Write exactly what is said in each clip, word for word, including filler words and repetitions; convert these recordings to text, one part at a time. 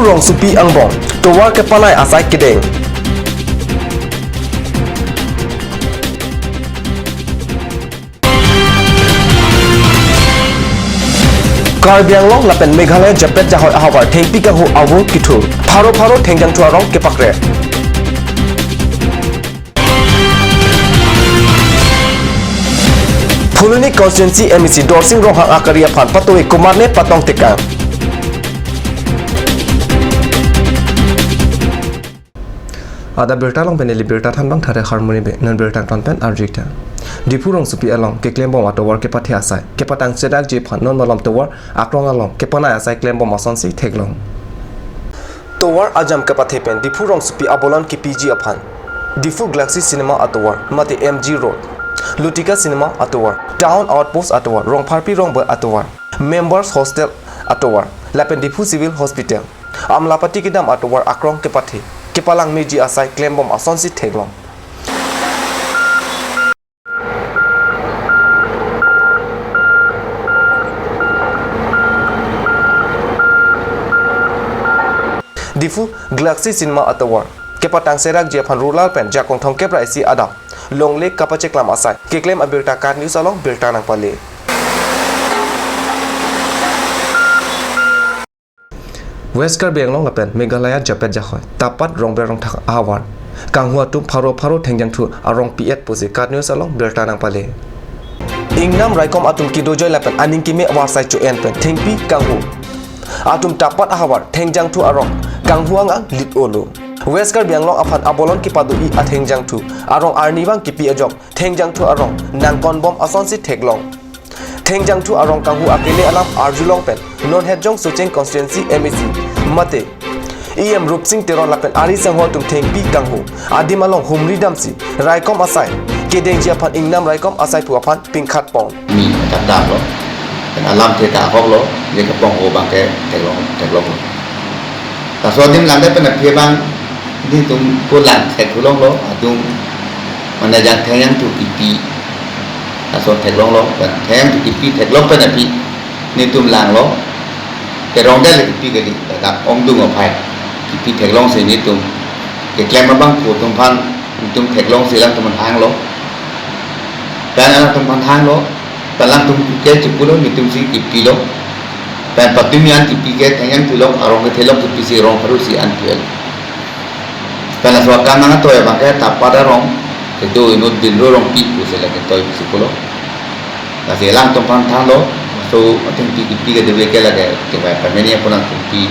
Rongsopi angbong tovar kepanai asai kedeng. Karbi Anglong lapen Meghalaya japet jahoi ahavar thengpi kanghu avur kithur. Pharo pharo thengjangthu arong kepakre. Phuloni constituency M A C Dorsing Ronghang akari aphan patuwe komatne patong tekang. Adap birta along pen neli birta thanbang Thare Harmoni Bey, non birta ton pen arjik ta. Diphu Rongsopi along keklembom atovar kepathe asai kepatang sedakji aphan non malom tovar akrong along kepanai asai klembom asonsi theklong. Tovar ajam kepathe pen Diphu Rongsopi abolon kepiji aphan Diphu Galaxy Cinema atovar mate M G Road, Lutika Cinema atovar, Town Outpost atovar, Rongpharpi Rongbe atovar, Members Hostel atovar lapen Diphu Civil Hospital, Amlapati kedam atovar akrong kepathe kepalang meji asai klembom asonsi theklong. Diphu Galaxy Cinema atovar kepatang sedakji aphan rural pen jakong thomkep ra isi adap longle kapacheklam asai keklem abirta KAT News along birta nangpale. West Karbi Anglong lapen Meghalaya japet jahoi tapat rongber rongthak ahavar kanghu atum pharo pharo thengjangthu arong pi-et pusi KAT News along birta nangpale. Ingnam raikom atum kedojoi lapen aning keme avarsai cho-en pen thengpi kanghu atum tapat ahavar thengjangthu arong kanghu angang lit-olo. West Karbi Anglong aphan abolon kepado-i athengjangthu arong arnivang kipi ajok thengjangthu arong nangkonbom asonsi theklong. Thengjangthu arong kanghu akele alam arjulong pen non Hetjong Socheng constituency M A C mate E M Rupsing Teron lapen ari sangho atum thengpi kanghu adim along humri damsi raikom asai kedengji aphan ingnam raikom asai pu aphan pingkhat pon. Mi katamlo, pen alamthe ta ahoklo, je kepong ho abangke theklong theklonglo. Laso adim langdet pen aphi abang netum ko lang theklonglo, adung mane jang thengjangthu kipi. Laso theklonglo, pen thengjangthu kipi theklong pen aphi netum langlo. Kerong dele kipi kali, dak ongdung aphai kipi theklongsi netum keklem abang ko atum aphan netum theklongsi alangtum aphan hanglo. Pen alangtum aphan hanglo, pen alangtum ke chipulo, netumsi kipilo. Pen patumi an kipi ke thengjangthu along arong kethelong kipisi rong pharo isi an pi-et. Pen laso akam nangtoi abangke tapat arong kedo inut Binro Rongpi pusi lake toi pusi pulo. Lasi alangtum aphan thanlo, laso athengpi kipi kedove ke lake kevai pameni aphan athengpi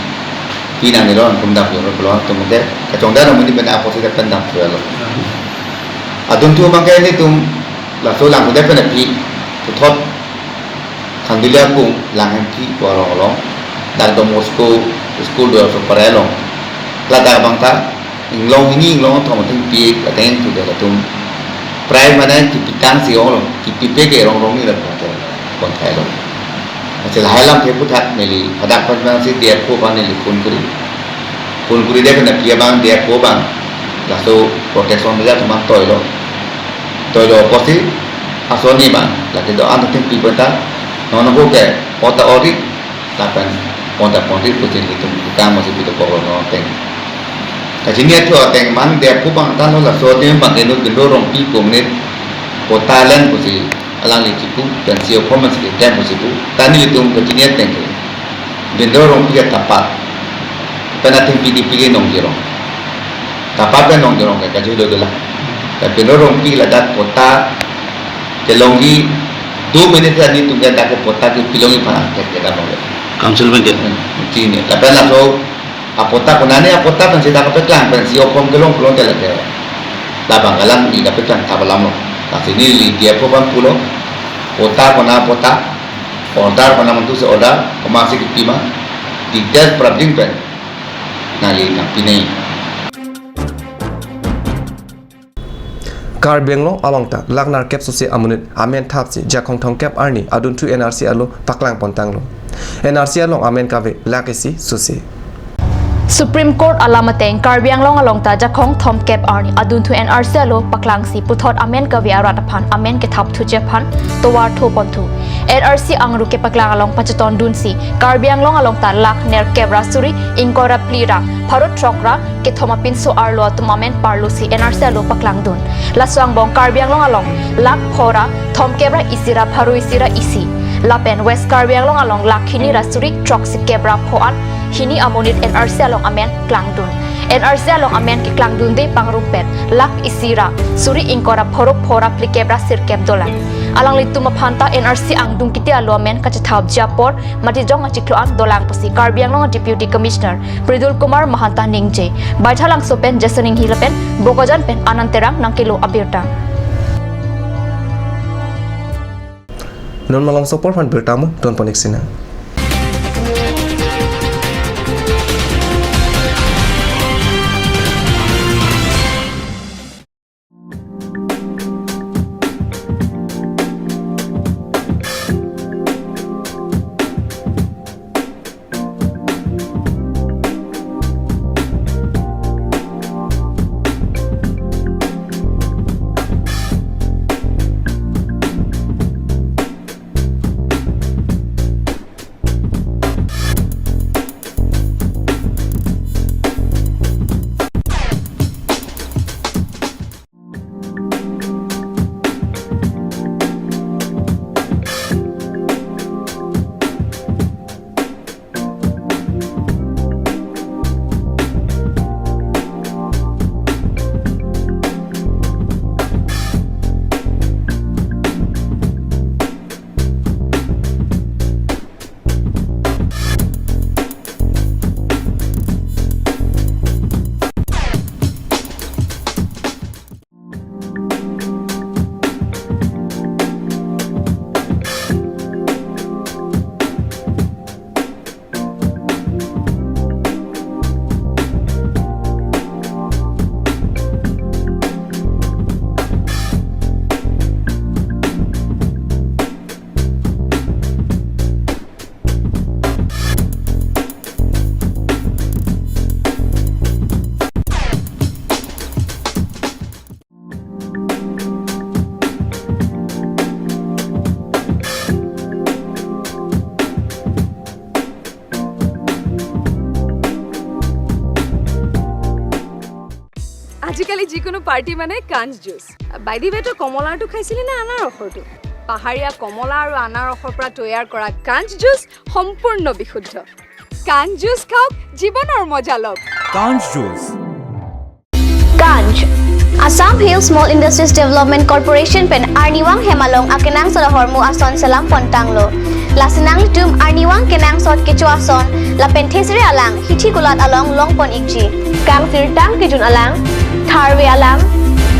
pi nangnelo, atum dam yo pulo, atum ke kachongdam amonit pen apotsi pen dam pulo. Adunthu abangke netum laso langdet pen aphi puthot Khanduli akung Langhangpi pu arong along, dak Don Bosco school do aso pare along, ladak abang ta inglong hini inglong thom athengpi ateng tu de latum prai mane kipitangsi ong along, kipipe ke rong rong ni lapu te pon thai along. Acil hai lam ke puthak neli hadak pan bang si D F O pan neli phone kuri. Phone kuri de pen aphi abang D F O abang laso protection measure atum an toilo. Toilo apotsi ason ni abang lake do-an athengpi pen ta non ko ke ota ori lapen ponta ponri putin itum tukang masih putu pokok non ateng. Kachini athu ateng mang D F O abang tanglo, laso adim abangke inut Binro Rongpi pu amonit patta alen pusi alangli chipu, pen C O form si keklem pusi pu. Ta nelitum kachini ateng ke Binro Rongpi ke tapat pen athengpi kipi ke Nongjirong. Tapat pen Nongjirong ke kajui do dolang. Pen Binro Rongpi ladak patta kelongji do minute netum ke dak patta kepilongji aphan angthek ke dam lo. Council pen ke. Hmm, chini. Lapen laso apatta konane apatta pensi dak kepeklang pensi okom kelong kelong ke lake. Labang kalang ni kepeklang ta alam lo. Lasi neli D F O abang pulo. Patta kona patta. Order kona mantu si order. Komatsi kipi ma. Details prapjin pen nangli nangpi nai. Karbi Anglong along ta lakh nerkep sose amonit amen thapsi jakong thomkep arni adunthu N R C alo paklang pon tanglo. N R C along amen kave lakh isi sose. Supreme Court alam ateng Karbi Anglong along ta jakong thomkep arni adunthu N R C alo paklangsi puthot amen kave arat aphan amen kethap thuji aphan tovar tho ponthu. N R C angdung kepaklang along pachetondunsi Karbi Anglong along ta lakh nerkep ra suri ingkoi ra phli ra pharo throk ra kethom apinso arlo atum amen parlosi N R C alo paklangdun. Laso angbong Karbi Anglong along lakh pho ra thomkep ra isi ra pharo isi ra isi. Lapen West Karbi Anglong along lakh hini ra suri throksikep ra pho an hini amonit N R C along amen klangdun. N R C along amen keklangdunde pangrumpet lakh isi ra suri ingkoi ra pharo pho ra phlikep ra sirkep dolang. Alanglitum aphanta N R C angdung kiti alo amen kachethapji apor mati jong achiklo an dolang pusi Karbi Anglong Deputy Commissioner Pridul Kumar Mahanta ningje. Baithalangso pen Jason Enghi lapen Bokajan pen Anand Terang nangkelo abirta. Non malomso apor aphan birta mo donpon-ik sinang. আজিকালি যিকোনো পাৰ্টি মানে কাঞ্চ juice. By the way, তই কমলাৰটো খাইছিলি নে আনাৰসৰটো? পাহাৰীয়া কমলা আৰু আনাৰসৰ পৰা তৈয়াৰ কৰা কাঞ্চ জুচ সম্পূৰ্ণ বিশুদ্ধ। কাঞ্চ জুচ খাওক, জীৱনৰ মজা লওক। কাঞ্চ juice. Kanj, Assam Hill Small Industries Development Corporation pen arnivang hem along akenangsot ahormu ason selam pontanglo. Lasi nanglitum arnivang kenangsot kecho ason lapen thesere alang hithi kulat along longpon-ikji. Kangsirtang kejun alang, tharve alang,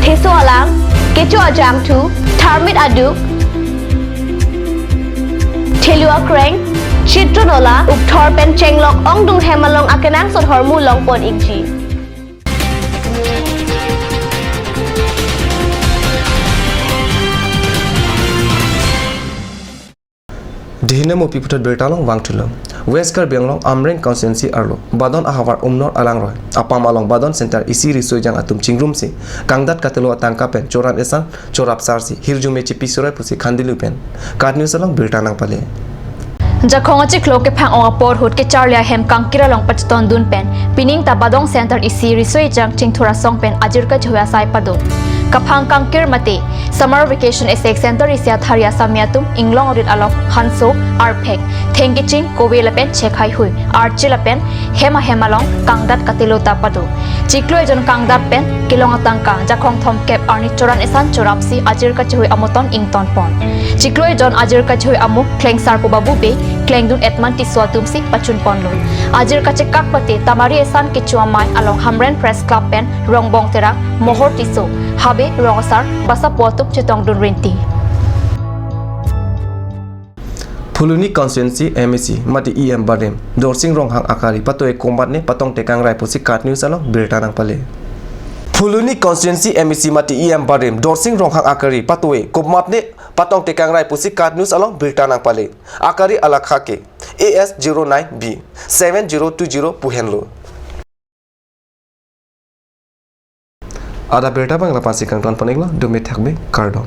theso alang, kecho ajangthu, tharmit aduk, thelu akreng, chitronola, ukthor pen chenglok ongdung hem along akenangsot ahormu longpon-ikji. Dihine mopi puthot birta along vangthulo. West Karbi Anglong Amreng constituency arlo Badon ahavar Umnor alangroi apam along Badon center isi riso-ejang atum chingrumsi kangdat katelo atangka pen choran esan chorap sarsi hirjume chipi surai pusi khandilui pen KAT News along birta nangpale. Jakhong achiklo kephang ong apor ahut kecharli ahem kangkir along pachetondun pen pining ta Badon center isi riso-ejang chingthur asong pen ajir kachehoi asai pado. Kaphang kangkir mate summer vacation esek center isi athari asami atum inglong arit along hanso, arphek, thengkeching, kove lapen chekhaihui, archi lapen hem ahem along kangdat katelo ta pado. Chiklo ejon kangdat pen kelong atangka jakhong thomkep arni choran esan chorapsi ajir kachehoi amoton ingtonpon. Chiklo ejon ajir kachehoi amo Klengsarpo Babu Bey, Klengdun Edman Tisso atumsi pachunponlo. Ajir kachekak mate tamari esan kecho amei along Hamren Press Club pen Rongbong Terang, Mohor Tisso, Habe Rongsar, Basapo atum chetongdun rinti. Phuloni constituency M A C mate E M barim Dorsing Ronghang akari patoe komatne patong tekang rai pusi KAT News along birta nangpale. Phuloni constituency M A C mate E M barim Dorsing Ronghang akari patoe komatne patong tekang rai pusi KAT News along birta nangpale. Akari alakha ke A S zero nine B seven zero two zero pu henlo. Adap birta abang lapu-ansi kangtonpon-iklo, dome thakbe, kardom.